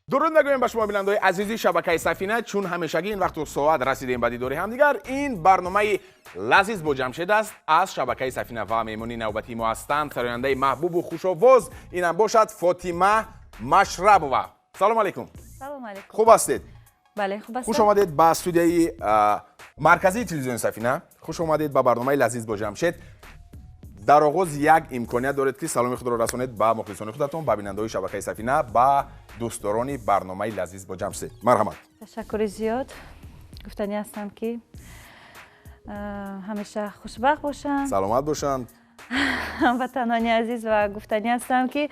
Дуруд мегӯем ба шумо, бинандаҳои азизи шабакаи Сафина. Чун ҳамешагӣ ин вақту соат расидем ба дидори ҳамдигар. Ин барномаи Лазиз бо Ҷамшед аст аз шабакаи Сафина ва меҳмони навбатии мо ҳастанд сарояндаи маҳбубу хушовоз, инам бошад Фотима Машрабова. Салом алейкум. Салом алейкум. Хуб ҳастед? Бале, хуб ҳастам. Хуш омадед ба студияи марказии телевизиони Сафина. Хуш омадед ба барномаи Лазиз бо Ҷамшед. Дар оғоз як имконият доред, ки саломи худро расонед ба мухлисони худатон, ба бинандаҳои шабакаи Сафина, ба дӯстдорони барномаи Лазиз бо Ҷамшед. Марҳамат. Ташаккури зиёд. Гуфтанӣ ҳастам, ки ҳамеша хушбахт бошанд. Саломат бошанд. Ҳамватанони азиз, ва гуфтанӣ ҳастам, ки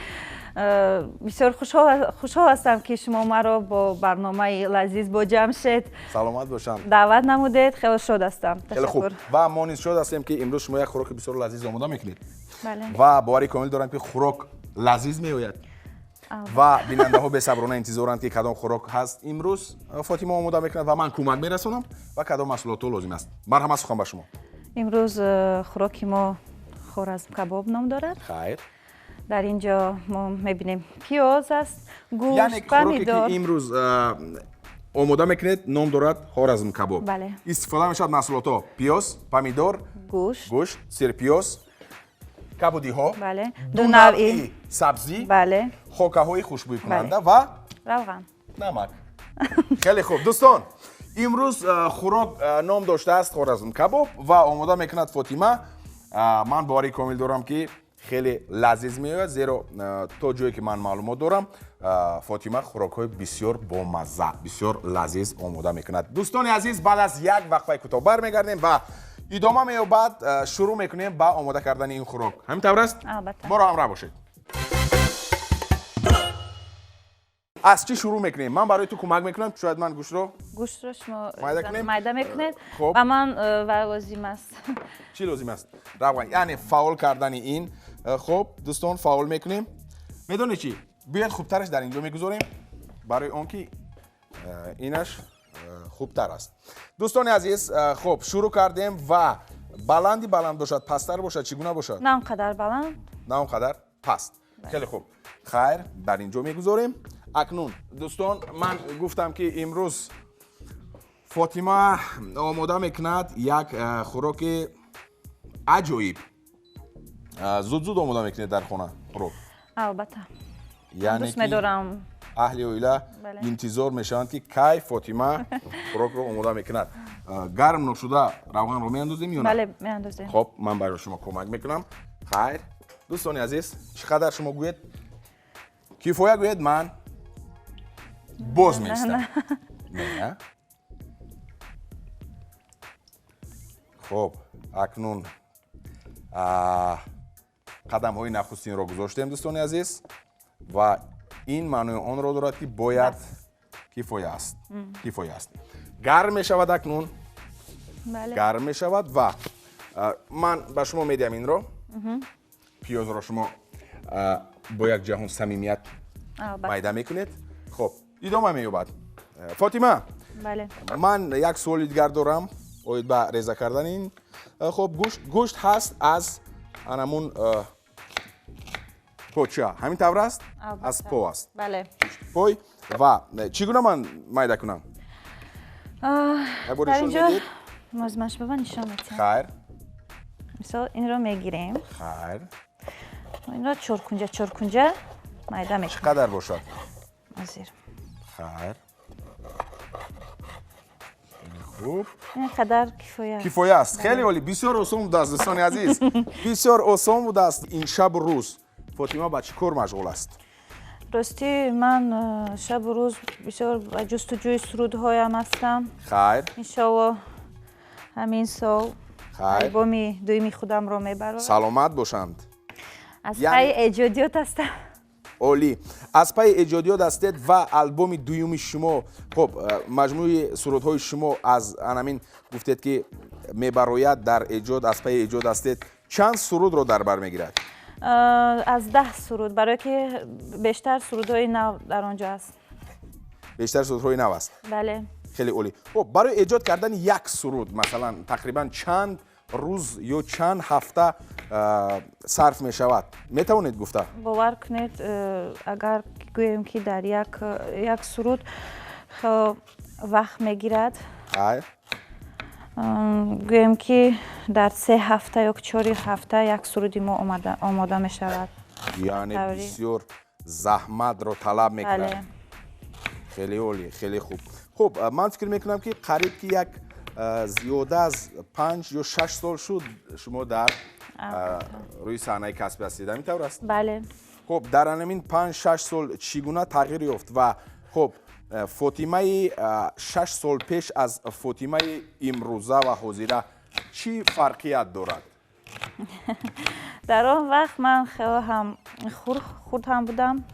бисёр хушҳол ҳастам, ки шумо маро бо барномаи Лазиз бо Ҷамшед Саломат бошанд. даъват намудед. Хеле шод ҳастам. Хеле хуб, ва мо низ шод ҳастем, ки имрӯз шумо як хӯроки бисёр лазиз омода мекунед. Бале. Ва боварӣ комил дорам, ки хӯрок лазиз меояд ва бинандаҳо бесаброна интизоранд, ки кадом хӯрок ҳаст имрӯз Фотима омода мекунад ва ман кӯмак мерасонам ва кадом маҳсулотҳо лозим аст. Марҳамат, сухан ба шумо. Имрӯз хӯроки мо хоразм кабоб ном дорад. Хайр. Дар ин ҷо мо мебинем, пиёз аст, Яъне гӯшт, хӯроке, ки помидор. имрӯз омода мекунед, ном дорад хоразм кабоб. Бале. Истифода мешавад маҳсулотҳо: пиёз, помидор, гӯшт, гӯшт, сирпиёз, кабудиҳо, бале, ду ду навъи навъи сабзӣ, бале, хокаҳои хушбӯйкунанда ва равған. Намак. Хеле хуб, дӯстон, имрӯз хӯрок ном доштааст хоразм кабоб ва омода мекунад Фотима. Ман боварӣ комил дорам, ки хеле лазиз меояд, зеро то ҷое ки ман маълумот дорам, Фотима хӯрокҳои бисёр бомазза, бисёр лазиз омода мекунад. Дӯстони азиз, баъд аз як вақфаи кӯтоҳ бармегардем ва идома меёбад. Шурӯъ мекунем ба омода кардани ин хӯрок. Ҳамин тавр аст? Албатта. Моро ҳамроҳ бошед. Аз чӣ шурӯъ мекунем? Ман барои ту кӯмак мекунам. Шояд ман гӯштро Гӯштро шумо майда кунем? Майда мекунед. Хуб. Ва ман ва лозим аст. Чӣ лозим аст? Равған, яъне фаъол кардани ин. Хуб, дӯстон, фаъол мекунем. Медонед чӣ, биёед, хубтараш дар инҷо мегузорем, барои он ки инаш хубтар аст. Дӯстони азиз, хуб, шурӯъ кардем ва баланди баланд бошад, пасттар бошад, чӣ гуна бошад? На он қадар баланд. На он қадар паст. Хеле хуб, хайр, дар инҷо мегузорем. Акнун, дӯстон, ман гуфтам, ки имрӯз Фотима омода мекунад як хӯроки аҷоиб. Зуд зуд омода мекунед дар хона хӯрок? Албатта. Яъне дӯст ки медорам. аҳли оила Бале. интизор мешаванд, ки кай Фотима хӯрокро омода мекунад. Гарм ношуда равғанро меандозем ё на? Бале, меандозем. Хоб, ман барои шумо кӯмак мекунам. Хайр, дӯстони азиз, чӣ қадар шумо гӯед, кифоя гӯед, ман боз меистам. Не? Хуб, акнун қадамҳои нахустинро гузоштем, дӯстони азиз, ва ин маънои онро дорад, ки бояд кифоя аст, кифоя аст. Гарм мешавад акнун. Бале. Гарм мешавад ва ман ба шумо медиҳам инро, пиёзро. Шумо бо як ҷаҳон самимият Албатта. майда мекунед. Хуб, идома меёбад. Фотима, Бале. ман як суоли дигар дорам оид ба реза кардани ин. Хуб, гӯшт ҳаст аз анамун поча, ҳамин тавр аст? Албатта. Аз по аст? Бале. Пой. Ва чӣ гуна ман майда кунам? Як бор Дар нишон инҷо медиҳед? Мозмаш баба нишон медиҳам. Хайр. Мисол, инро мегирем. Хайр. Инро чоркунҷа чоркунҷа майда Чӣ мекунем. қадар бошад? Ҳозир. Хайр, хеле хуб. Ин қадар кифоя аст. Кифоя аст. Хеле олӣ, бисёр осон будааст. Дӯстони азиз, бисёр осон будааст. Ин шабу рӯз Фотима ба чӣ кор машғул аст? Ростӣ, ман шабу рӯз бисёр ба ҷустуҷӯи сурудҳоям ҳастам. Хайр. Иншоалло, ҳамин сол Хайр. албоми дуюми худамро мебарорам. Саломат бошанд. Аз Яъне- пайи эҷодиёт ҳастам. Олӣ, аз пайи эҷодиёт ҳастед ва албоми дуюми шумо, хуб, маҷмӯи сурудҳои шумо аз анамин гуфтед, ки мебарояд. Дар эҷод, аз пайи эҷод ҳастед. Чанд сурудро дар бар мегирад? Аз 10 суруд, барое ки бештар сурудҳои нав дар он ҷо аст. Бештар сурудҳои нав аст? Бале. Хеле олӣ. Хуб, барои эҷод кардани як суруд, масалан, тақрибан чанд рӯз ё чанд ҳафта Сарф мешавад, метавонед гуфта? Бовар кунед, агар гӯем, ки дар як суруд вақт мегирад, гӯем, ки дар 3 ҳафта ё 4 ҳафта як суруди мо омода мешавад. Яъне бисёр заҳматро талаб мекунад. Хеле олӣ, хеле хуб. Хуб, ман фикр мекунам, ки қариб ки як зиёда аз 5 ё 6 сол шуд, шумо дар рӯи саҳнаи касбӣ ҳастед, ҳамин тавр аст? Бале. Хуб, дар анамин 5-6 сол чӣ гуна тағйир ёфт ва хуб, Фотимаи 6 сол пеш аз Фотимаи имрӯза ва ҳозира чӣ фарқият дорад? Дар он вақт ман хеле ҳам хурд ҳам будам,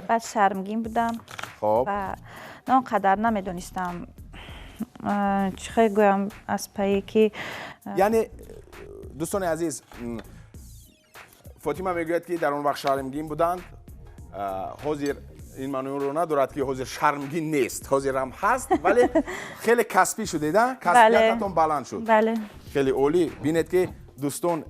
баъд шармгин будам ва на он қадар намедонистам, чӣ хел гӯям, аз пайе ки Яъне, дӯстони азиз, Фотима мегӯяд, ки дар он вақт шармгин буданд. Ҳозир ин маъноро надорад, ки ҳозир шармгин нест, ҳозир ҳам ҳаст, вале хеле касбӣ шудед, касбиятатон баланд шуд. Бале. Хеле олӣ. Бинед, ки дӯстон,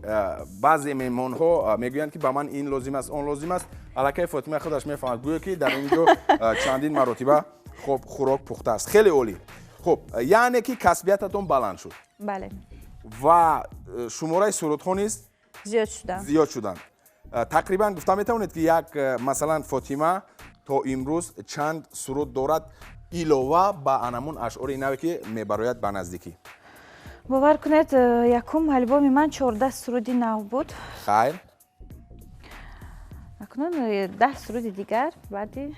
баъзе меҳмонҳо мегӯянд, ки ба ман ин лозим аст, он лозим аст. Аллакай Фотима худаш мефаҳмад, гӯё ки дар ин ҷо чандин маротиба хуб хӯрок пухтааст. Хеле олӣ. Хуб, яъне ки касбиятатон баланд шуд. Бале. Ва шумораи сурудҳо низ зиёд шуданд. Зиёд шуданд. Тақрибан гуфта метавонед, ки як, масалан, Фотима то имрӯз чанд суруд дорад, илова ба анамун ашъори наве, ки мебарояд ба наздикӣ? Бовар кунед, якум альбоми ман 14 суруди нав буд. Акнун 10 суруди дигар баъди.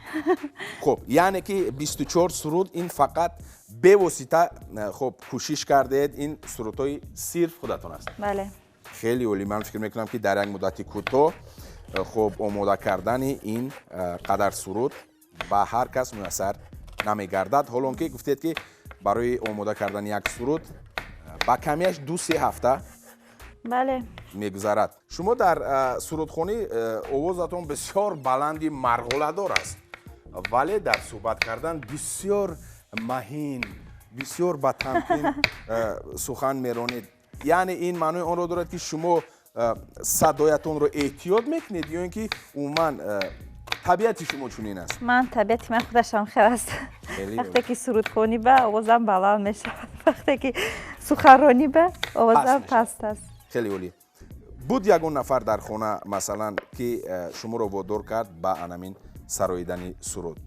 Хуб, яъне ки 24 суруд, ин фақат бевосита, хуб, кӯшиш кардед, ин сурудҳои сирф худатон аст? Бале. Хеле олӣ. Ман фикр мекунам, ки дар як муддати кӯтоҳ, хуб, омода кардани ин қадар суруд ба ҳар кас муяссар намегардад, ҳоло он ки гуфтед, ки барои омода кардани як суруд ба камияш 2-3 ҳафта Бале. мегузарад. Шумо дар сурудхонӣ овозатон бисёр баланди марғуладор аст, вале дар суҳбат кардан бисёр маҳин, бисёр ба тамкин сухан меронед. Яъне ин маънои онро дорад, ки шумо садоятонро эҳтиёт мекунед ё ин ки умуман табиати шумо чунин аст? Ман, табиати ман худашам хел аст. Вақте ки сурудхонӣ ба овозам баланд мешавад, вақте ки суханронӣ ба овозам паст аст. Хеле олӣ. Буд ягон нафар дар хона, масалан, ки шуморо водор кард ба анамин сароидани суруд?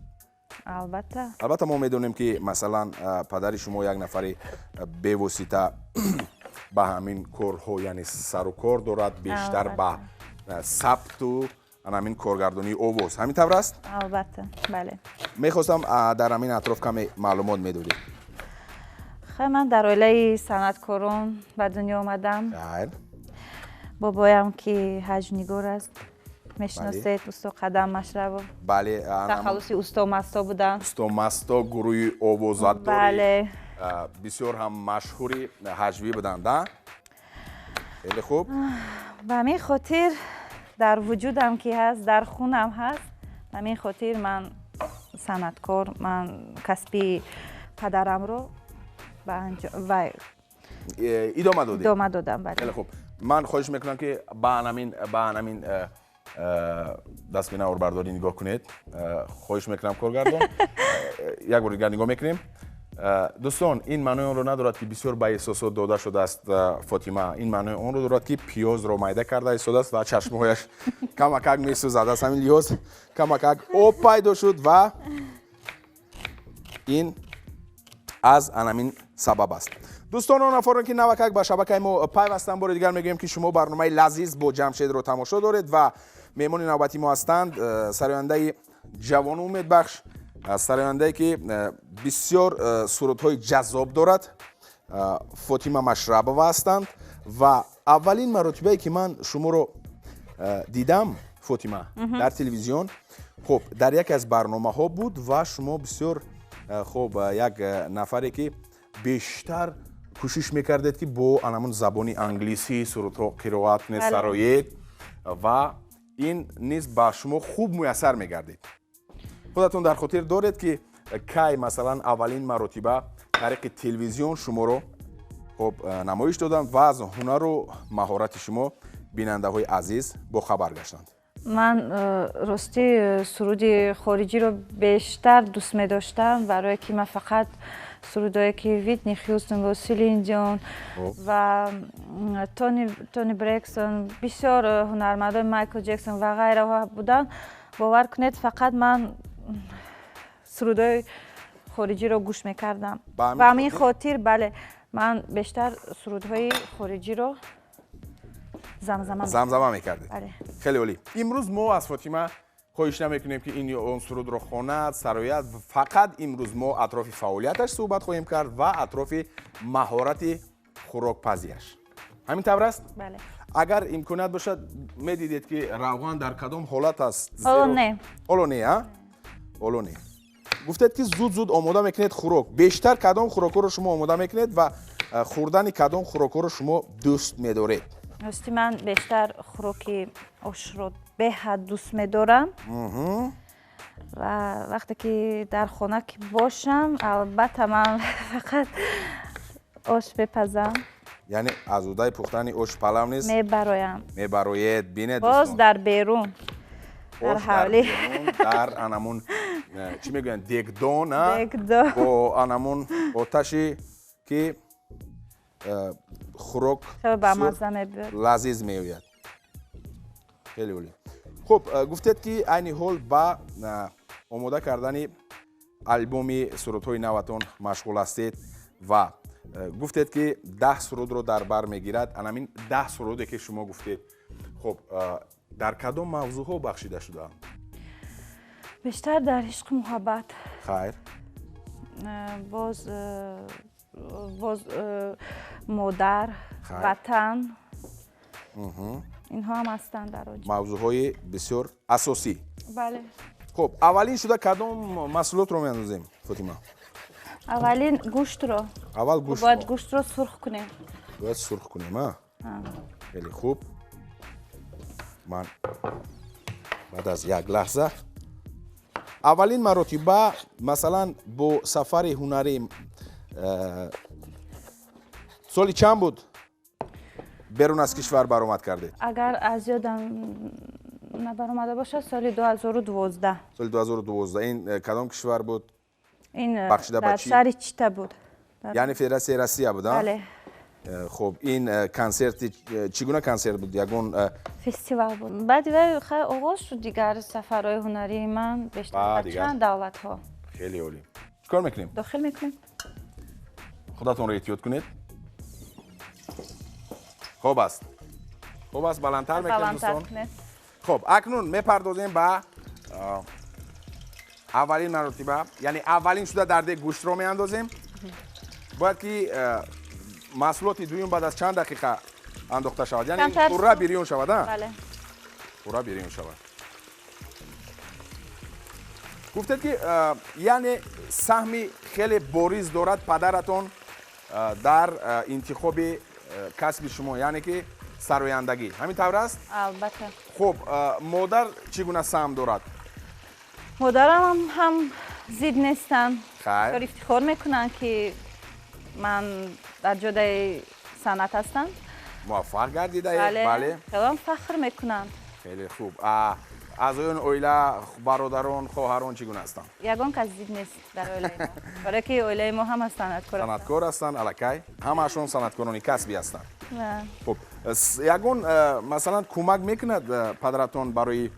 Албатта. Албатта, мо медонем, ки масалан, падари шумо як нафари бевосита ба ҳамин корҳо, яъне сару кор дорад бештар ба сабту анамин коргардонии овоз. Ҳамин тавр аст? Албатта, бале. Мехостам, дар ҳамин атроф каме маълумот медодед. Хай, ман дар оилаи санъаткорон ба дунё омадам. Бобоям, ки ҳаҷвнигор аст, мешиносед, усто Қадам Машрабов. Бале. Тахаллуси Усто Масто буданд. Усто Масто, гурӯҳи овозадори Бале. бисёр ҳам машҳури ҳаҷвӣ буданд. Хеле хуб. Ба ҳамин хотир дар вуҷудам ки ҳаст, дар хунам ҳаст, ба ҳамин хотир ман санъаткор, ман касби падарамро ба Идома додед. Идома додам, бале. Хеле хуб. Ман хоҳиш мекунам, ки ба анамин дастбина орбардорӣ нигоҳ кунед. Хоҳиш мекунам, коргардон, як бор дигар нигоҳ мекунем. Дӯстон, ин маънои онро надорад, ки бисёр ба эҳсосот дода шудааст Фотима. Ин маънои онро дорад, ки пиёзро майда карда истодааст ва чашмҳояш камакак месӯзад. Аз ҳамин лиҳоз камакак об пайдо шуд ва ин аз анамин сабаб аст. Дӯстон, он нафароне, ки навакак ба шабакаи мо пайвастанд, бори дигар мегӯем, ки шумо барномаи «Лазиз бо Ҷамшедро» тамошо доред ва меҳмони навбати мо ҳастанд сарояндаи ҷавону умедбахш, сарояндае, ки бисёр сурудҳои ҷаззоб дорад, Фотима Машрабова ҳастанд. Ва аввалин маротибае, ки ман шуморо дидам, Фотима, дар телевизион, хуб, дар яке аз барномаҳо буд ва шумо бисёр хуб, як нафаре, ки бештар кӯшиш мекардед, ки бо анамун забони англисӣ сурудҳо қироат кунед, сароед, ва ин низ ба шумо хуб муяссар мегардид. Худатон дар хотир доред, ки кай, масалан, аввалин маротиба тариқи телевизион шуморо, хуб, намоиш доданд ва аз ҳунару маҳорати шумо бинандаҳои азиз бохабар гаштанд. Ман ростӣ суруди хориҷиро бештар дӯст медоштам, барое ки ман фақат сурудое ки Витни Хьюстон ва Селин Дион ва Тони Брексон, бисёр ҳунармандои Майкл Ҷексон ва ғайраҳо буданд. Бовар кунед, фақат ман сурудои хориҷиро гӯш мекардам. Ба ҳамин хотир, бале, ман бештар сурудҳои хориҷиро замзама мекардед. Хеле олӣ. Имрӯз мо аз Фотима хоҳиш намекунем, ки ин ё он сурудро хонад, сарояд. Фақат имрӯз мо атрофи фаъолияташ суҳбат хоҳем кард ва атрофи маҳорати хӯрокпазиаш. Ҳамин тавр аст? Бале. Агар имконият бошад, медидед, ки равған дар кадом ҳолат аст? Ҳоло не. Ҳоло не, а? Ҳоло не. Гуфтед, ки зуд зуд омода мекунед хӯрок. Бештар кадом хӯрокҳоро шумо омода мекунед ва хӯрдани кадом хӯрокҳоро шумо дӯст медоред? Рости, ман бештар хӯроки ошро беҳад дӯст медорам ва вақте ки дар хона ки бошам, албатта, ман фақат ош мепазам. Яъне аз уҳдаи пухтани ош палав низ мебароям. Мебароед. Бинед, боз дар берун, дар ҳавлӣ, дар анамун чӣ мегӯянд, дегдон, бо анамун оташи ки хӯрок лазиз меояд. Хеле олӣ. Хуб, гуфтед, ки айни ҳол ба омода кардани албоми сурудҳои наватон машғул ҳастед ва гуфтед, ки 10 сурудро дар бар мегирад. Анамин 10 суруде, ки шумо гуфтед, хуб, дар кадом мавзӯъҳо бахшида шудаанд? Бештар дар ишқу муҳаббат. Хайр. Боз модар, ватан, инҳо ҳам ҳастанд дар оҷ. Мавзӯъҳои бисёр асосӣ. Бале. Хуб, аввалин шуда кадом маҳсулотро меандозем, Фотима? Аввалин гӯштро. Аввал гӯштро. Бояд гӯштро сурх кунем. Бояд сурх кунем, а? Хеле хуб. Ман баъд аз як лаҳза аввалин маротиба, масалан, бо сафари ҳунарӣ соли чанд буд берун аз кишвар баромад кардед? Агар аз ёдам набаромада бошад, соли 2012. Соли 2012. Ин кадом кишвар буд? Ин дар шаҳри Чита буд. Яъне Федератсияи Россия буд? Бале. Хуб, ин консерти чӣ гуна консерт буд, ягон? Фестивал буд. Баъди вай хай оғоз шуд дигар сафарҳои ҳунарии ман, бештар ба чанд давлатҳо. Хеле олӣ. Чӣ кор мекунем? Дохил мекунем. Худатонро эҳтиёт кунед. Хуб аст, хуб аст, баландтар мекунем, дӯстон. Хуб, акнун мепардозем ба аввалин маротиба, яъне аввалин шуда дар дег гӯштро меандозем. Бояд ки маҳсулоти дуюм баъд аз чанд дақиқа андохта шавад, яъне пурра бирён шавад? Бале. Пурра бирён шавад. Гуфтед, ки яъне саҳми хеле бориз дорад падаратон дар интихоби касби шумо, яъне ки сарояндагӣ. Ҳамин тавр аст? Албатта. Хуб, модар чӣ гуна саҳм дорад? Модарам ҳам зид нестанд, бисёр ифтихор мекунанд, ки ман дар ҷодаи санъат ҳастам. Муваффақ гардидаед, бале. Хеле фахр мекунанд. Хеле хуб. Аъзоёни оила, бародарон, хоҳарон чӣ гуна ҳастанд? Ягон кас зид нест дар оилаи мо, барое ки оилаи мо ҳама санъаткор. Санъаткор ҳастанд, аллакай ҳамаашон санъаткорони касбӣ ҳастанд. Хуб, ягон, масалан, кӯмак мекунад падаратон барои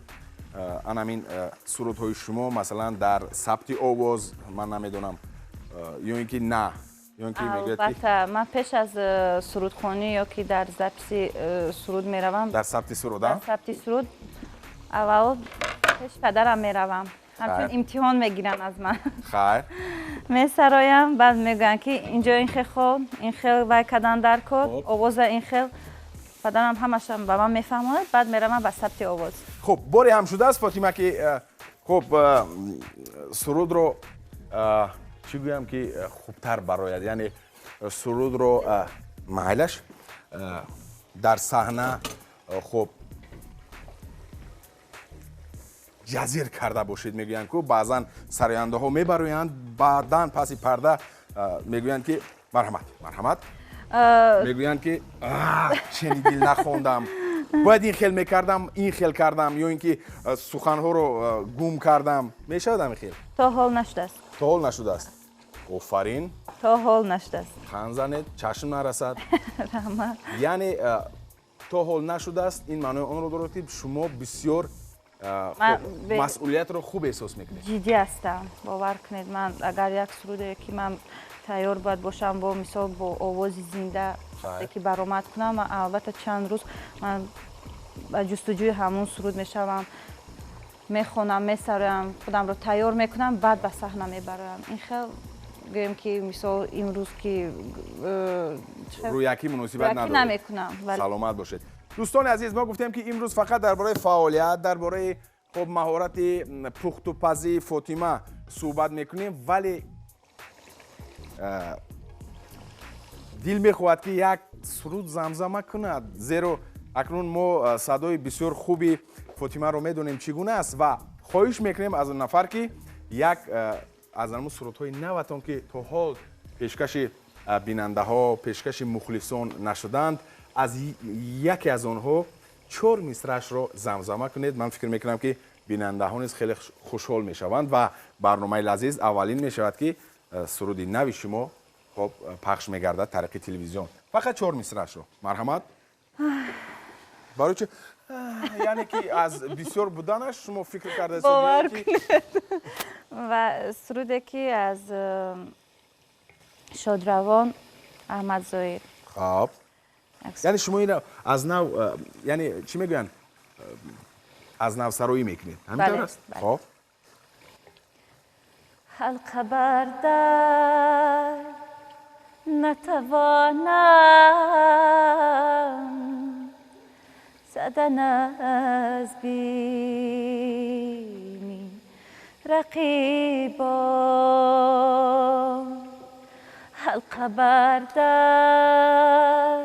анамин сурудҳои шумо, масалан, дар сабти овоз, ман намедонам, ё ин ки на, ё ин ки мегӯяд ки? Албатта, ман пеш аз сурудхонӣ ё ки дар записи суруд меравам, дар сабти суруд, дар сабти суруд аввал пеш падарам меравам, ҳамчун имтиҳон мегиранд аз ман. Месароям, баъд мегӯянд, ки инҷо ин хел хон, ин хел вай кардан дар кор, овоза ин хел. Падарам ҳамаша ба ман мефаҳмонад, баъд меравам ба сабти овоз. Хуб, боре ҳам шудааст, Фотима, ки хуб, сурудро, чӣ гӯям, ки хубтар барояд, яъне сурудро майлаш дар саҳна хуб ҷазир карда бошед? Мегӯянд ку, баъзан сарояндаҳо мебароянд, баъдан паси парда мегӯянд, ки марҳамат, марҳамат, мегӯянд, ки чени дил нахондам. Бояд ин хел мекардам, ин хел кардам, ё ин ки суханҳоро гум кардам. Мешавад ҳамин хел? То ҳол нашудааст. То ҳол нашудааст. Офарин. То ҳол нашудааст. Хан занед, чашм нарасад. Раҳмат. Яъне то ҳол нашудааст, ин маънои онро дорад, ки шумо бисёр масъулиятро хуб эҳсос мекунед. Ҷиддӣ ҳастам, бовар кунед. Ман агар як суруде ки ман тайёр бояд бошам, бо мисол бо овози зинда ки баромад кунам, ман албатта чанд рӯз ман ба ҷустуҷӯи ҳамон суруд мешавам, мехонам, месароям, худамро тайёр мекунам, баъд ба саҳна мебароям. Ин хел гӯем ки мисол имрӯз ки рӯякӣ муносибат надоред. Намекунам. Саломат бошед. Дӯстони азиз, мо гуфтем ки имрӯз фақат дар бораи фаъолият, дар бораи хуб маҳорати пухтупазии Фотима суҳбат мекунем, вале дил мехоҳад ки як суруд замзама кунад, зеро акнун мо садои бисёр хуби Фотимаро медонем чӣ гуна аст ва хоҳиш мекунем аз он нафар ки як аз ҳамон сурудҳои наватон ки то ҳол пешкаши бинандаҳо, пешкаши мухлисон нашуданд, аз яке аз онҳо 4 мисраашро замзама кунед. Ман фикр мекунам ки бинандаҳо низ хеле хушҳол мешаванд ва барномаи лазиз аввалин мешавад ки суруди нави шумо хоб пахш мегардад тариқи телевизион. Фақат 4 мисраашро. Марҳамат. Барои чи? Яъне ки аз бисёр буданаш шумо фикр кардаед? Бовар кунед. Ва суруде ки аз шодравон Аҳмадзоир. Хоб. Яъне шумо ина аз нав, яъне чӣ мегӯянд, аз нав сароӣ мекунед, ҳамин тавр аст? Хоб. Ҳалқа бар дар натавонам задан аз бими рақибон, ҳалқа бар дар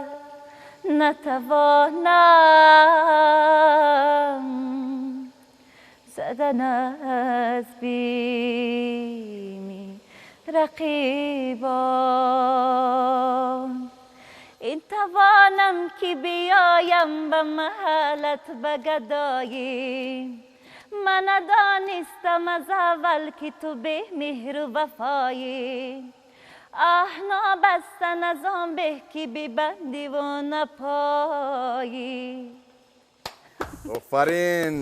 натавонам задан аз бими рақибон. Ин тавонам ки биёям ба маҳаллат ба гадоӣ, ман надонистам аз аввал ки ту бемеҳру вафоӣ. Оҳ, нобастан аз он беҳ ки бибандиву напоӣ. Офарин,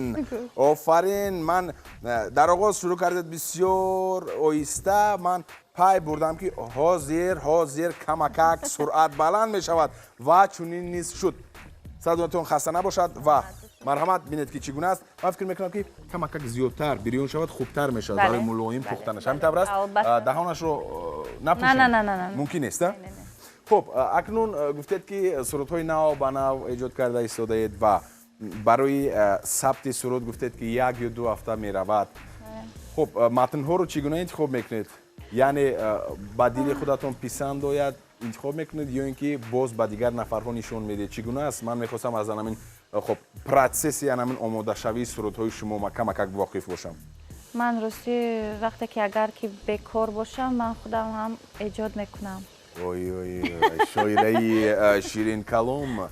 офарин. Ман дар оғоз шурӯъ кардед бисёр оҳиста, ман пай бурдам ки ҳозир камакак суръат баланд мешавад ва чунин низ шуд. Садоятон хаста набошад ва марҳамат, бинед ки чӣ гуна аст. Ман фикр мекунам ки камакак зиёдтар бирён шавад, хубтар мешавад барои мулоим пухтанаш. Ҳамин тавр аст? Даҳонашро напӯшем мумкин нест? Хуб, акнун гуфтед ки сурудҳои нав ба нав эҷод карда истодаед ва барои сабти суруд гуфтед ки 1 ё 2 ҳафта меравад. Хуб, матнҳоро чӣ гуна интихоб мекунед? Яъне ба дили худатон писанд ояд интихоб мекунед ё ин ки боз ба дигар нафарҳо нишон медиҳед? Чӣ гуна аст? Ман мехостам аз ҳамин хуб процесси ҳамин омодашавии сурудҳои шумо камакак воқиф бошам. Ман рости вақте ки агар ки бекор бошам, ман худам ҳам эҷод мекунам. Ой ой, шоираи ширинкалом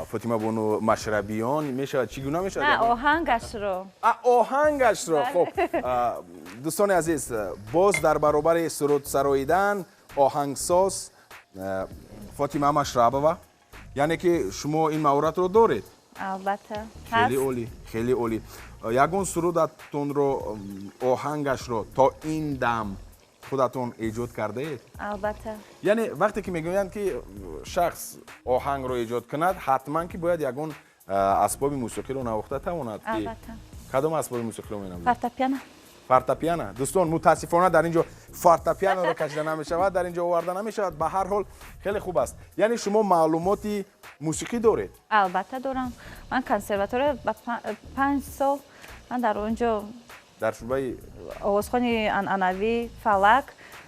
Фотима бону Машрабиён мешавад. Чӣ гуна мешавад? На, оҳангашро. Оҳангашро. Хуб, дӯстони азиз, боз дар баробари суруд сароидан оҳангсоз Фотима Машрабова, яъне ки шумо ин маҳоратро доред? Албатта. Хеле олӣ, хеле олӣ. Ягон сурудатонро оҳангашро то ин дам худатон эҷод кардаед? Албатта. Яъне вақте ки мегӯянд ки шахс оҳангро эҷод кунад, ҳатман ки бояд ягон асбоби мусиқиро навохта тавонад. Албатта. Кадом асбоби мусиқиро менавозед? Фортепиано. Фортепиано. Дӯстон, мутаассифона дар ин ҷо фортепианоро кашида намешавад, дар ин ҷо оварда намешавад. Ба ҳар ҳол хеле хуб аст. Яъне шумо маълумоти мусиқӣ доред? Албатта дорам. Ман консерватория ба 5 сол ман дар он ҷо дар шӯъбаи овозхони анъанавӣ фалак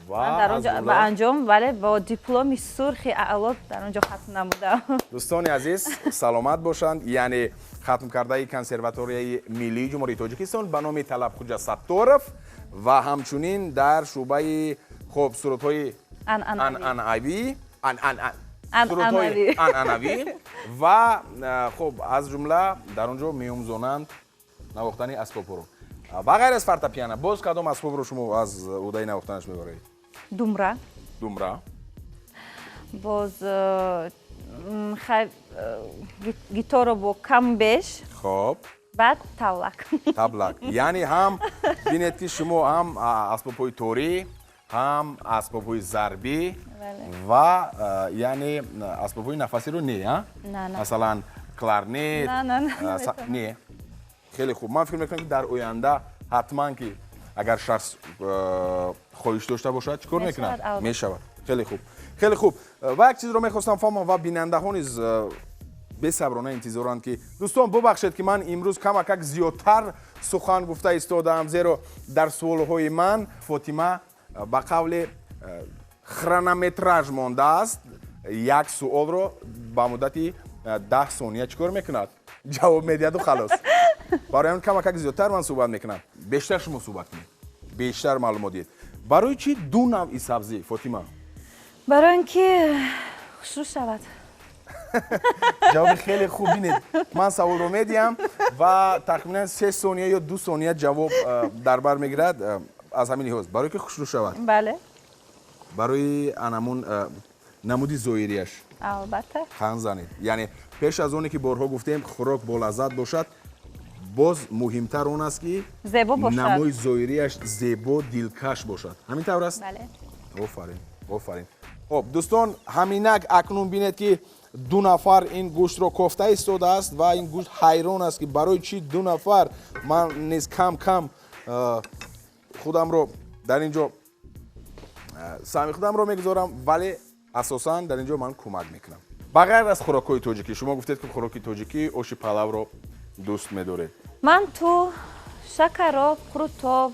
ман дар он ҷо ба анҷом, вале бо дипломи сурхи аъло дар он ҷо хатм намудам. Дӯстони азиз, саломат бошанд. Яъне хатмкардаи консерваторияи миллии Ҷумҳурии Тоҷикистон ба номи Талабхуҷа Сатторов ва ҳамчунин дар шӯъбаи хуб сурудҳои анъанавӣ Сурудҳои анъанавӣ ва хуб, аз ҷумла дар он ҷо меомӯзонанд навохтани асбобҳоро. Ба ғайр аз фортепиано боз кадом асбобро шумо аз уҳдаи навохтанаш мебароед? Думра. Думра. Боз гиторо бо кам беш. Хоб. Баъд таблак. Таблак. Яъне ҳам бинед, ки шумо ҳам асбобҳои торӣ, ҳам асбобҳои зарбӣ ва яъне асбобҳои нафасиро не, масалан, кларнет не. Хеле хуб, ман фикр мекунам, ки дар оянда ҳатман, ки агар шахс хоҳиш дошта бошад, чӣ кор мекунад, мешавад. Хеле хуб, хеле хуб. Ва як чизро мехостам фаҳмам ва бинандаҳо низ бесаброна интизоранд, ки дӯстон, бубахшед, ки ман имрӯз камакак зиёдтар сухан гуфта истодаам, зеро дар суолҳои ман Фотима ба қавле хронометраж мондааст, як суолро ба муддати 10 сония чӣ кор мекунад, ҷавоб медиҳаду халос. Барои он камакак зиёдтар ман суҳбат мекунам. Бештар шумо суҳбат кунед, бештар маълумот диҳед. Барои чӣ ду навъи сабзӣ, Фотима? Барои ин ки хушрӯ шавад. Ҷавоби хеле хуб. Бинед, ман саволро медиҳам ва тахминан 3 сония ё 2 сония ҷавоб дар бар мегирад. Аз ҳамин лиҳоз, барое ки хушрӯ шавад. Бале. Барои анамун намуди зоҳирияш. Албатта. Хан занед. Яъне пеш аз оне ки борҳо гуфтем, хӯрок болаззат бошад, боз муҳимтар он аст, ки зебо бошад, намои зоҳирияш зебо, дилкаш бошад. Ҳамин тавр аст? Бале. Офарин, офарин. Хоб, дӯстон, ҳаминак акнун бинед, ки ду нафар ин гӯштро кофта истодааст ва ин гӯшт ҳайрон аст, ки барои чӣ ду нафар. Ман низ кам кам худамро дар ин ҷо саҳми худамро мегузорам, вале асосан дар ин ҷо ман кӯмак мекунам. Ба ғайр аз хӯрокҳои тоҷикӣ, шумо гуфтед, ки хӯроки тоҷикӣ, оши палавро дӯст медоред. Манту, шакароб, қурутоб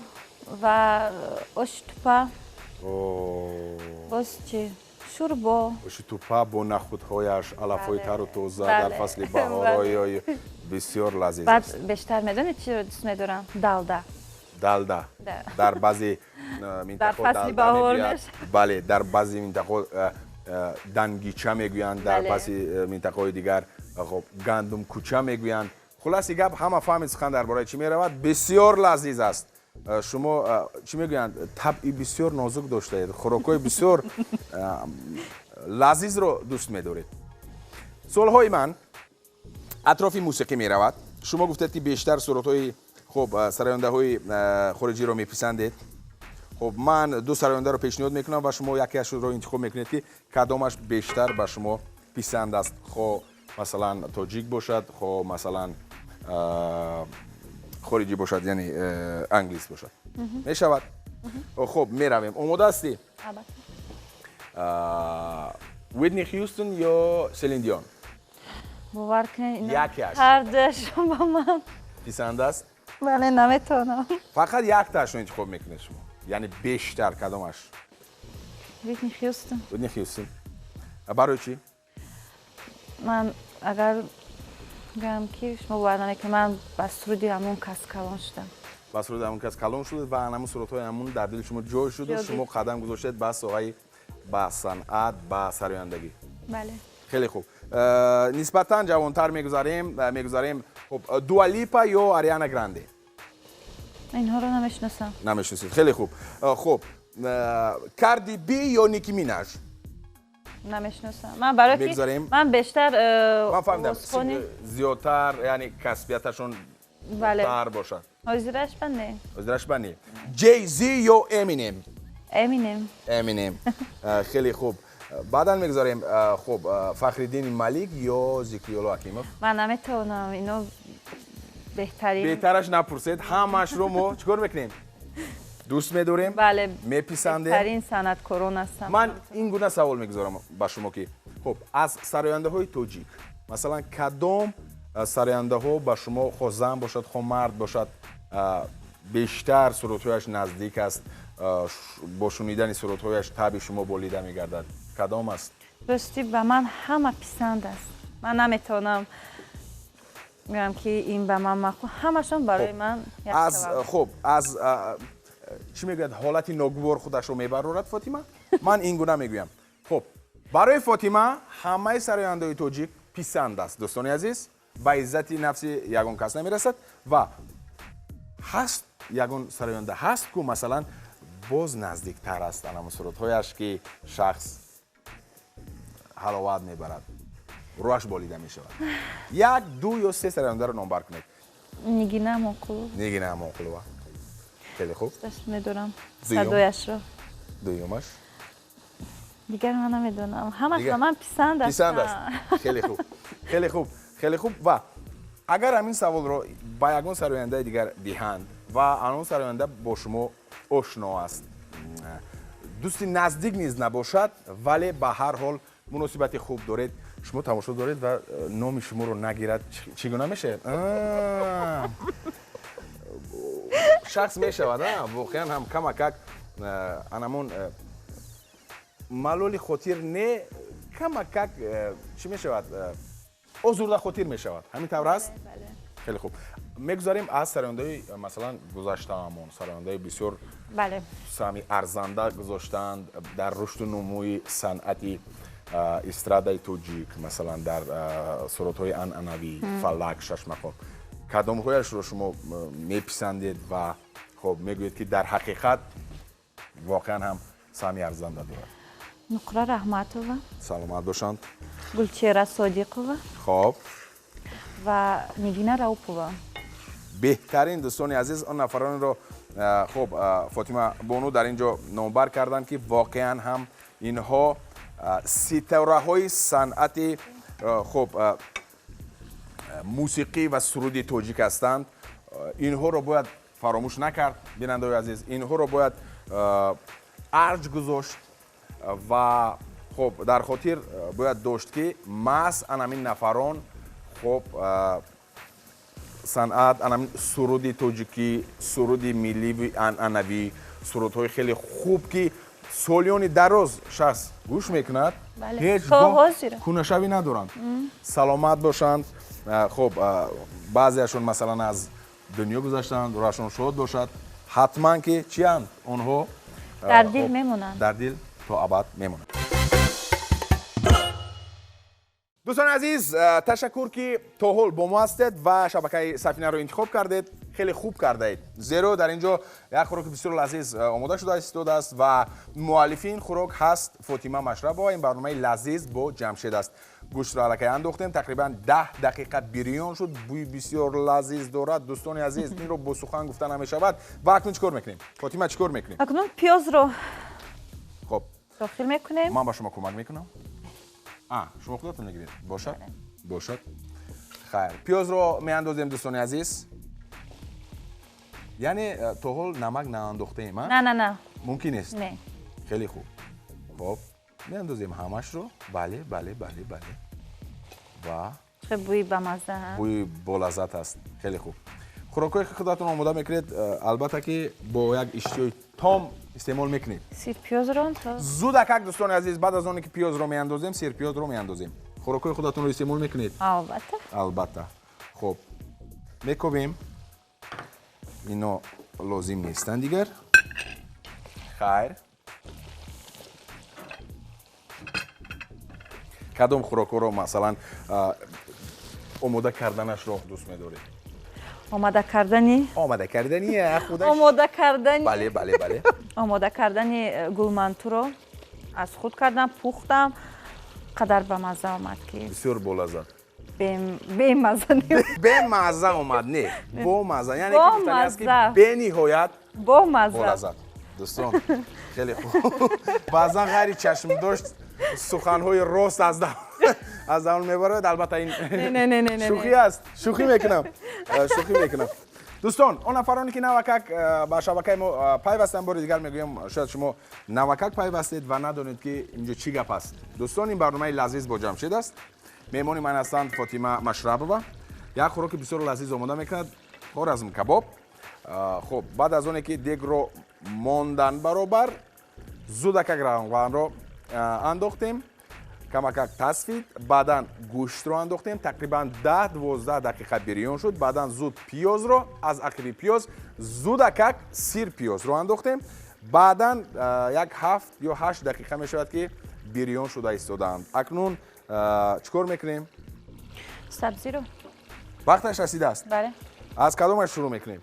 ва оши тупа. Боз чӣ? Шӯрбо. Оши тупа бо нахӯдҳояш, алафҳои тару тоза дар фасли баҳор, ой, бисёр лазиз. Баъд бештар медонед, чиро дӯст медорам? Далда. Далда. Дар баъзе минтақаҳо далда мегӯянд, бале, дар баъзе минтақаҳо дангича мегӯянд, дар баъзе минтақаҳои дигар, хоб, гандумкӯча мегӯянд. Хулоси гап, ҳама фаҳмид, сухан дар бораи чӣ меравад. Бисёр лазиз аст. Шумо, чӣ мегӯянд, табъи бисёр нозук доштаед, хӯрокҳои бисёр лазизро дӯст медоред. Суолҳои ман атрофи мусиқӣ меравад. Шумо гуфтед, ки бештар сурудҳои, хуб, сарояндаҳои хориҷиро меписандед. Хуб, ман ду сарояндаро пешниҳод мекунам ва шумо якеашро интихоб мекунед, ки кадомаш бештар ба шумо писанд аст, хо масалан тоҷик бошад, хо масалан хориҷӣ бошад, яъне англис бошад. Мешавад? Хуб, меравем. Омода ҳастӣ? Уитни Хьюстон ё Селин Дион? Бовар кунед, Якеаш. Ҳардуашон ба ман писанд аст. Бале, наметавонам. Фақат яктаашро интихоб мекунед шумо, яъне бештар кадомаш? Уитни Хьюстон. Уитни Хьюстон. Барои чӣ? Ман агар гӯям, ки шумо бовар намекунед, ман ба суруди ҳамон кас калон шудам. Ба суруди ҳамон кас калон шудед ва ҳамон сурудҳои ҳамон дар дили шумо ҷой шуду шумо қадам гузоштед ба соҳаи, ба санъат, ба сарояндагӣ. Бале. Хеле хуб. Нисбатан ҷавонтар мегузарем. Хуб, Дуа Липа ё Ариана Гранде? Инҳоро намешиносам. Намешиносед. Хеле хуб. Хуб, Карди Би ё Ники Минаж? Намешиносам ман, барои ки ман бештар Ман фаҳмидам, зиёдтар, яъне касбияташон тар бошад. Ҳозираш ба не. Ҳозираш ба не. Ҷей Зи ё Эминем? Эминем. Эминем. Хеле хуб. Баъдан мегузарем. Хуб, Фахриддини Малик ё Зикриёлло Ҳакимов? Ман наметавонам, ино беҳтарин. Беҳтараш напурсед. Ҳамаашро мо чӣ кор мекунем, дӯст медорем. Бале. Меписандем. Беҳтарин санъаткорон ҳастам. Ман ин гуна савол мегузорам ба шумо, ки хуб, аз сарояндаҳои тоҷик, масалан, кадом сарояндаҳо ба шумо, хо зан бошад, хо мард бошад, бештар сурудҳояш наздик аст, бо шунидани сурудҳояш табъи шумо болида мегардад? Кадом аст? Ростӣ, ба ман ҳама писанд аст. Ман наметавонам гӯям, ки ин ба ман маъқул. Ҳамашон барои ман. Аз, хуб, аз, чӣ мегӯяд, ҳолати ногувор худашро мебарорад Фотима. Ман ин гуна мегӯям. Хуб. Барои Фотима ҳамаи сарояндаҳои тоҷик писанд аст, дӯстони азиз, ба иззати нафси ягон кас намерасад ва ҳаст ягон сароянда ҳаст ку масалан боз наздиктар аст анам сурудҳояш ки шахс ҳаловат мебарад, рӯҳаш болида мешавад. Як, ду ё се сарояндаро номбар кунед. Нигина Амонқулова. Нигина Амонқулова. Хеле хуб. Дӯст медорам садояшро. Дуюмаш? Дигар ман намедонам. Ҳамаш ба ман писанд аст. Писанд аст. Хеле хуб. Хеле хуб. Хеле хуб. Ва агар ҳамин саволро ба ягон сарояндаи дигар диҳанд ва он сароянда бо шумо ошно аст, дӯсти наздик низ набошад, вале ба ҳар ҳол муносибати хуб доред, шумо тамошо доред ва номи шуморо нагирад, чӣ гуна мешавад? Шахс мешавад, воқеан ҳам камакак анамон малоли хотир не, камакак чӣ мешавад, озурда хотир мешавад. Ҳамин тавр аст? Хеле хуб. Мегузарем аз сарояндаҳои масалан гузаштаамон, сарояндаҳои бисёр саҳми арзанда гузоштаанд дар рушду нумӯи санъати эстрадаи тоҷик, масалан дар сурудҳои анъанавӣ, фалак, шашмақом. Кадомҳояшро шумо меписандед ва хоб мегӯед ки дар ҳақиқат воқеан ҳам саҳми арзанда дорад? Нуқра Раҳматова. Саломат бошанд. Гулчера Содиқова. Хоб. Ва Нигина Раупова. Беҳтарин дӯстони азиз, он нафаронро хоб Фотима бону дар ин ҷо номбар карданд ки воқеан ҳам инҳо ситораҳои санъати хоб мусиқӣ ва суруди тоҷик ҳастанд. Инҳоро бояд фаромӯш накард, бинандаҳои азиз, инҳоро бояд арҷ гузошт ва хоб дар хотир бояд дошт ки маҳз анамин нафарон хоб санъат, анамин суруди тоҷикӣ, суруди миллӣ анъанавӣ, сурудҳои хеле хуб ки солиёни дароз шахс гӯш мекунад, ҳеҷ гоҳ кунашавӣ надоранд. Саломат бошанд. Хоб баъзеашон масалан аз дунё гузаштанд, рӯҳашон шод бошад. Ҳатман ки чиянд онҳо? Дар дил мемонанд. Дар дил то абад мемонанд. Дӯстони азиз, ташаккур ки то ҳол бо мо ҳастед ва шабакаи Сафинаро интихоб кардед. Хеле хуб кардаед, зеро дар ин ҷо як хӯроки бисёр лазиз омода шуда истодааст ва муаллифи ин хӯрок ҳаст Фотима Машрабова. Ин барномаи лазиз бо Ҷамшед аст. Гӯштро аллакай андохтем, тақрибан 10 дақиқа бирён шуд, бӯи бисёр лазиз дорад. Дӯстони азиз, инро бо сухан гуфта намешавад. Ва акнун чӣ кор мекунем? Фотима, чӣ кор мекунем? Акнун пиёзро хоб дохил мекунем. Ман ба шумо кӯмак мекунам. Шумо худатон мегиред? Бошад, бошад. Хайр, пиёзро меандозем, дӯстони азиз. Яъне то ҳол намак наандохтаем, а? На, на, на. Мумкин нест? Не. Хеле хуб. Хоб, меандозем ҳамашро. Бале, бале, бале, бале. Ва чӣ бӯи бамазза, ҳа? Бӯи болаззат аст. Хеле хуб. Хӯрокҳое ки худатон омода мекунед, албатта ки бо як иштиҳои том истеъмол мекунед. Сирпиёзро зудакак, дӯстони азиз, баъд аз оне ки пиёзро меандозем, сирпиёзро меандозем. Хӯрокҳои худатонро истеъмол мекунед? Албатта. Албатта. Хоб, мекобем. Ино лозим нестанд дигар. Хайр. Кадом хӯрокҳоро масалан омода карданашро дӯст медоред? Омода кардани? Омода кардани худаш. Омода кардани. Бале, бале, бале. Омода кардани гулмантуро аз худ кардам, пухтам, қадар ба мазза омад ки бисёр болаззат. Бемазза не. Бемазза омад, не. Бомазза. Яъне ки гуфтани аст ки бениҳоят бомазза. Болаззат. Дӯстон, хеле хуб. Баъзан ғайри чашмдошт суханҳои рост аз даҳон мебарояд. Албатта ин шӯхӣ аст. Шӯхӣ мекунам. Шӯхӣ мекунам. Дӯстон, он нафароне ки навакак ба шабакаи мо пайвастанд, бори дигар мегӯям, шояд шумо навакак пайвастед ва надонед ки инҷо чӣ гап аст. Дӯстон, ин барномаи лазиз бо Ҷамшед аст. Меҳмони ман ҳастанд Фотима Машрабова. Як хӯроки бисёр лазиз омода мекунад, хоразм кабоб. Хуб, баъд аз оне ки дегро мондан баробар, зудакак равғанро андохтем, камакак тасфид, баъдан гӯштро андохтем, тақрибан 10-12 дақиқа бирён шуд, баъдан зуд пиёзро, аз ақиби пиёз зудакак сир пиёзро андохтем, баъдан як 7 ё 8 дақиқа мешавад ки Бирён шуда истодаанд. Акнун чӣ кор мекунем? Сабзиро. Вақташ расидааст? Бале. Аз кадомаш шурӯъ мекунем?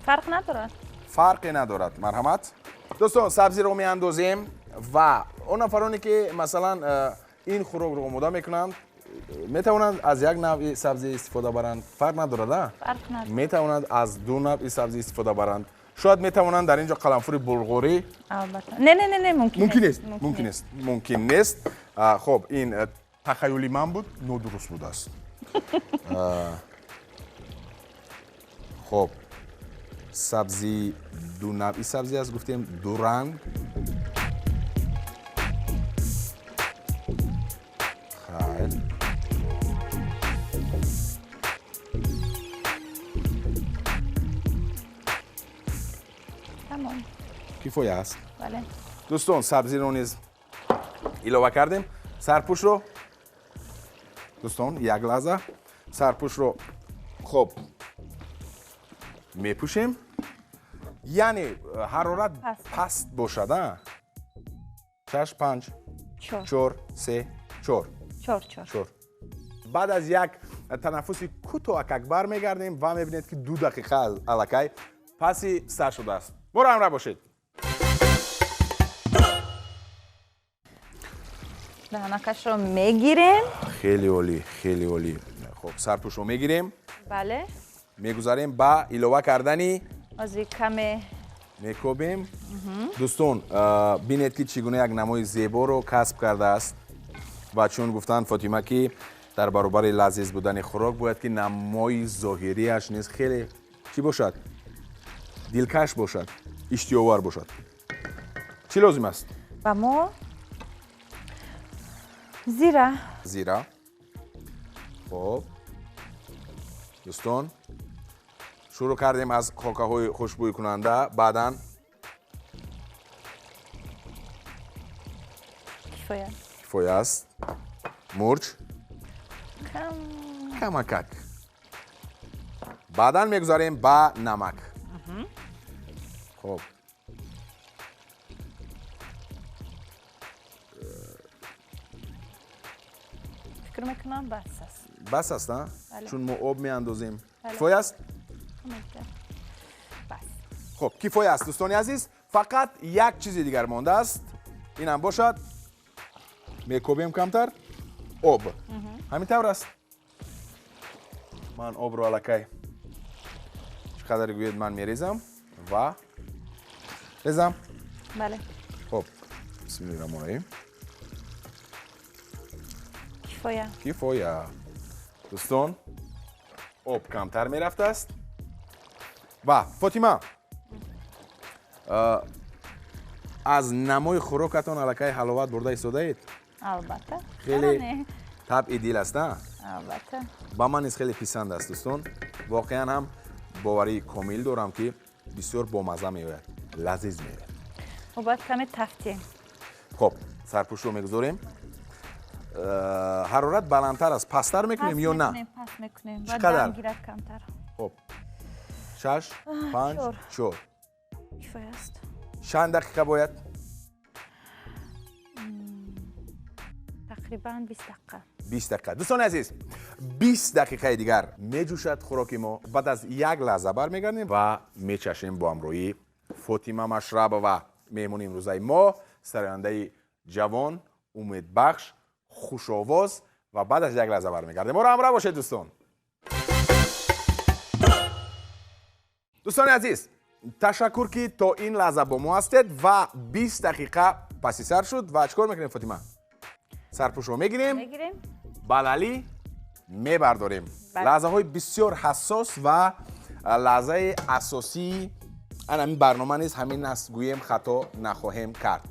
Фарқ надорад. Фарқе надорад. Марҳамат. Дӯстон, сабзиро меандозем ва он нафароне ки масалан ин хӯрокро омода мекунанд, метавонанд аз як навъи сабзӣ истифода баранд. Фарқ надорад, а? Фарқ надорад. Метавонанд аз ду навъи сабзӣ истифода баранд. Шояд метавонанд дар ин ҷо қаламфури булғорӣ. Албатта. Не, не, не, не, мумкин мумкин нест. Мумкин нест. Мумкин нест. Хоб, ин тахаюли ман буд, нодуруст будааст. Хоб, сабзӣ ду навъи сабзӣ аст, гуфтем, ду ранг. Хайр. Тамом. Кифоя аст. Бале. Дӯстон, сабзиро низ илова кардем. Сарпӯшро, дӯстон, як лаҳза, сарпӯшро хоб мепӯшем. Яъне ҳарорат паст бошад, а? 6, 5, 4, 3, 4. 4, 4. 4. Баъд аз як танаффуси кӯтоҳак бармегардем ва мебинед, ки 2 дақиқа аллакай паси сар шудааст. Моро ҳамроҳ бошед. Даҳанакашро мегирем. Хеле олӣ, хеле олӣ. Хоб, сарпӯшро мегирем. Бале. Мегузарем ба илова кардани ози каме мекобем. Дӯстон, бинед, ки чӣ гуна як намои зеборо касб кардааст ва чун гуфтанд Фотима, ки дар баробари лазиз будани хӯрок бояд ки намои зоҳирияш низ хеле чӣ бошад? Дилкаш бошад, иштиёвар бошад. Чӣ лозим аст? Ба мо зира. Зира. Хоб, дӯстон, шурӯъ кардем аз хокаҳои хушбӯйкунанда, баъдан кифоя. Кифоя аст. Мурч камакак. Баъдан мегузарем ба намак. Хоб, фикр мекунам бас аст. Бас аст, а? Чун мо об меандозем. Кифоя аст? Бас. Хоб, кифоя аст, дӯстони азиз. Фақат як чизи дигар мондааст. Инам бошад, мекобем камтар об. Ҳамин тавр аст. Ман обро аллакай чӣ қадаре гӯед, ман мерезам ва резам. Бале. Хоб, бисмиллоҳи раҳмони раҳим. Кифоя. Кифоя. Дӯстон, об камтар мерафтааст. Ва Фотима, аз намои хӯрокатон аллакай ҳаловат бурда истодаед? Албатта. Хеле табъи дил аст, а? Албатта. Ба ман низ хеле писанд аст, дӯстон. Воқеан ҳам боварии комил дорам, ки бисёр бомазза меояд, лазиз меояд. Мо бояд каме тафтем. Хоб, сарпӯшро мегузорем. Ҳарорат баландтар аст, пасттар мекунем ё на? Паст мекунем. Чӣ қадар? Гирад камтар. Хоб, 6, 5, 4. Кифоя аст. Чанд дақиқа бояд? Тақрибан 20 дақиқа. 20 дақиқа. Дӯстони азиз, 20 дақиқаи дигар меҷӯшад хӯроки мо. Баъд аз як лаҳза бармегардем ва мечашем бо ҳамроҳии Фотима Машрабова, меҳмони имрӯзаи мо, сарояндаи ҷавон, умедбахш, хушовоз. Ва баъд аз як лаҳза бармегардем. Моро ҳамроҳ бошед, дӯстон. Дӯстони азиз, ташаккур, ки то ин лаҳза бо мо ҳастед ва 20 дақиқа паси сар шуд. Ва чӣ кор мекунем, Фотима? Сарпӯшро мегирем, балалӣ мебардорем. Лаҳзаҳои бисёр ҳассос ва лаҳзаи асосии ана ҳамин барнома низ ҳамин аст, гӯем хато нахоҳем кард.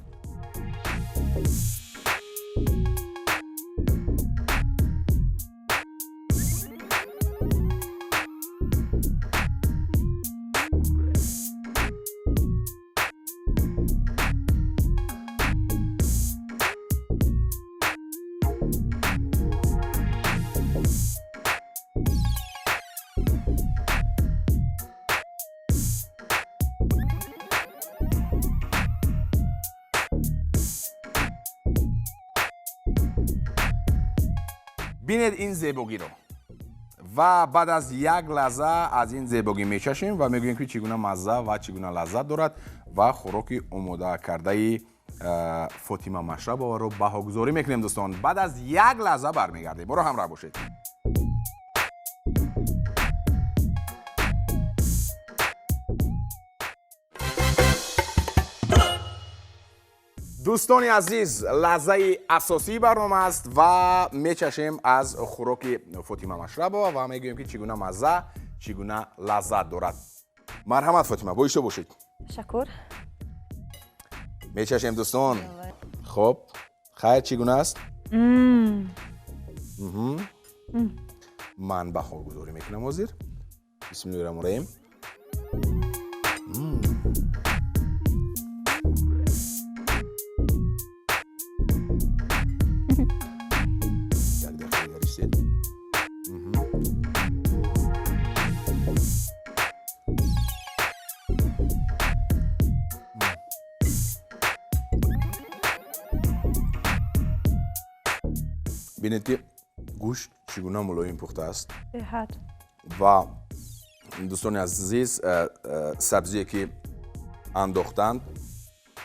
Бинед ин зебогиро ва баъд аз як лаҳза аз ин зебогӣ мечашем ва мегӯем ки чӣ гуна мазза ва чӣ гуна лаззат дорад ва хӯроки омода кардаи Фотима Машрабоваро баҳогузорӣ мекунем дӯстон. Баъд аз як лаҳза бармегардем. Моро ҳамроҳ бошед. Дӯстони азиз, лаҳзаи асосии барнома аст ва мечашем аз хӯроки Фотима Машрабова ва мегӯем ки чӣ гуна мазза, чӣ гуна лаззат дорад. Марҳамат Фотима, боишто бошед. Ташаккур. Мечашем дӯстон. Хоб, хайр, чӣ гуна аст? Ман баҳогузорӣ мекунам ҳозир. Бисмиллоҳи раҳмони раҳим. Як дақиқа дигар истед. Бинед ки гӯшт чӣ гуна мулоим пухта аст. Беҳад. Ва дӯстони азиз, сабзие ки андохтанд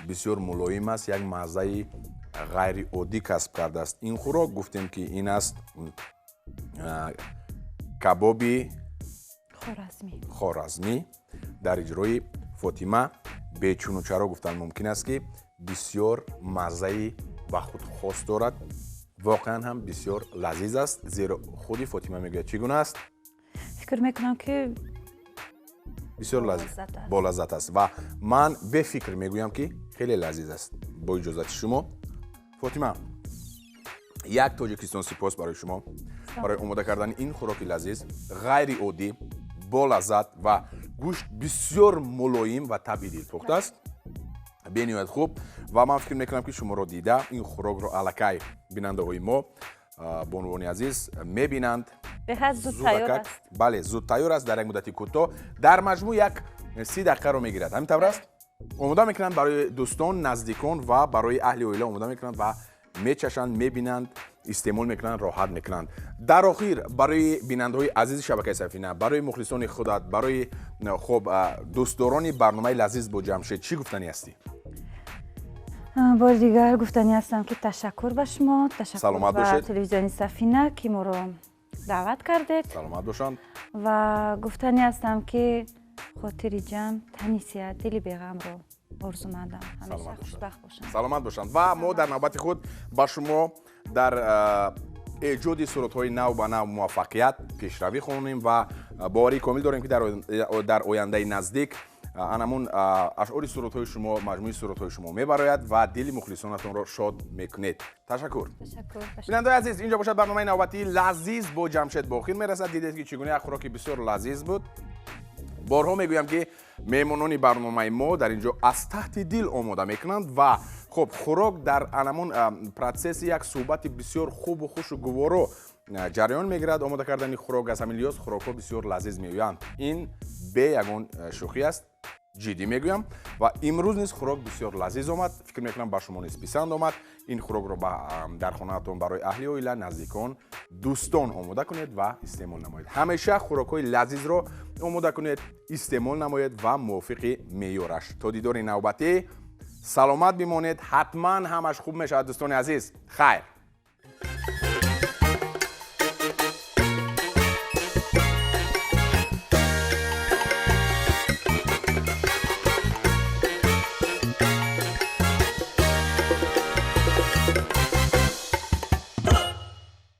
бисёр мулоим аст, як маззаи ғайриоддӣ касб кардааст. Ин хӯрок гуфтем ки ин аст кабоби хоразмӣ дар иҷрои Фотима. Бечуну чаро гуфтан мумкин аст ки бисёр маззаи ба худ хос дорад. Воқеан ҳам бисёр лазиз аст, зеро худи Фотима мегӯяд чӣ гуна аст? Фикр мекунам ки бисёр болаззат аст ва ман бефикр мегӯям ки хеле лазиз аст. Бо иҷозати шумо Фотима, як Тоҷикистон сипос барои шумо барои омода кардани ин хӯроки лазиз, ғайриоддӣ, болаззат ва гӯшт бисёр мулоим ва табъи дилпухт аст. Бениҳоят хуб ва ман фикр мекунам ки шуморо дида ин хӯрокро аллакай бинандаҳои мо, бонувони азиз, мебинанд. Беҳад зуд тайёр аст. Бале, зуд тайёр аст дар як муддати кӯтоҳ. Дар маҷмӯъ як 30 дақиқаро мегирад. Ҳамин тавр аст? Омода мекунанд барои дӯстон, наздикон ва барои аҳли оила омода мекунанд ва мечашанд, мебинанд, истеъмол мекунанд, роҳат мекунанд. Дар охир барои бинандаҳои азизи шабакаи Сафина, барои мухлисони худат, барои хуб дӯстдорони барномаи лазиз бо Ҷамшед чӣ гуфтанӣ ҳастӣ? Бори дигар гуфтанӣ ҳастам ки ташаккур ба шумо, ташаккур ба телевизиони Сафина ки моро даъват кардед. Саломат бошанд. Ва гуфтанӣ ҳастам ки хотири ҷамъ, тани сиҳат, дили беғамро орзумандам. Ҳамеша хушбахт бошанд. Саломат бошанд. Ва мо дар навбати худ ба шумо дар эҷоди суратҳои нав ба нав муваффақият, пешравӣ хонем ва боварии комил дорем ки дар ояндаи наздик анамун ашъори суратҳои шумо, маҷмӯи суратҳои шумо мебарояд ва дили мухлисонатонро шод мекунед. Ташаккур. Бинандаҳои азиз, инҷо бошад барномаи навбатии лазиз бо Ҷамшед ба охир мерасад. Дидед ки чӣ гуна як хӯроки бисёр лазиз буд. Борҳо мегӯям ки меҳмонони барномаи мо дар инҷо аз таҳти дил омода мекунанд ва хуб хӯрок дар анамун процесси як суҳбати бисёр хубу хушу гуворо ҷараён мегирад. Омода кардани хӯрок аз ҳамин лиҳоз хӯрокҳо бисёр лазиз меоянд. Ин бе ягон шӯхӣ аст, ҷиддӣ мегӯям ва имрӯз низ хӯрок бисёр лазиз омад. Фикр мекунам ба шумо низ писанд омад. Ин хӯрокро дар хонаатон барои аҳли оила, наздикон, дӯстон омода кунед ва истеъмол намоед. Ҳамеша хӯрокҳои лазизро омода кунед, истеъмол намоед ва мувофиқи меъёраш. То дидори навбатӣ саломат бимонед. Ҳатман ҳамаш хуб мешавад дӯстони азиз. Хайр.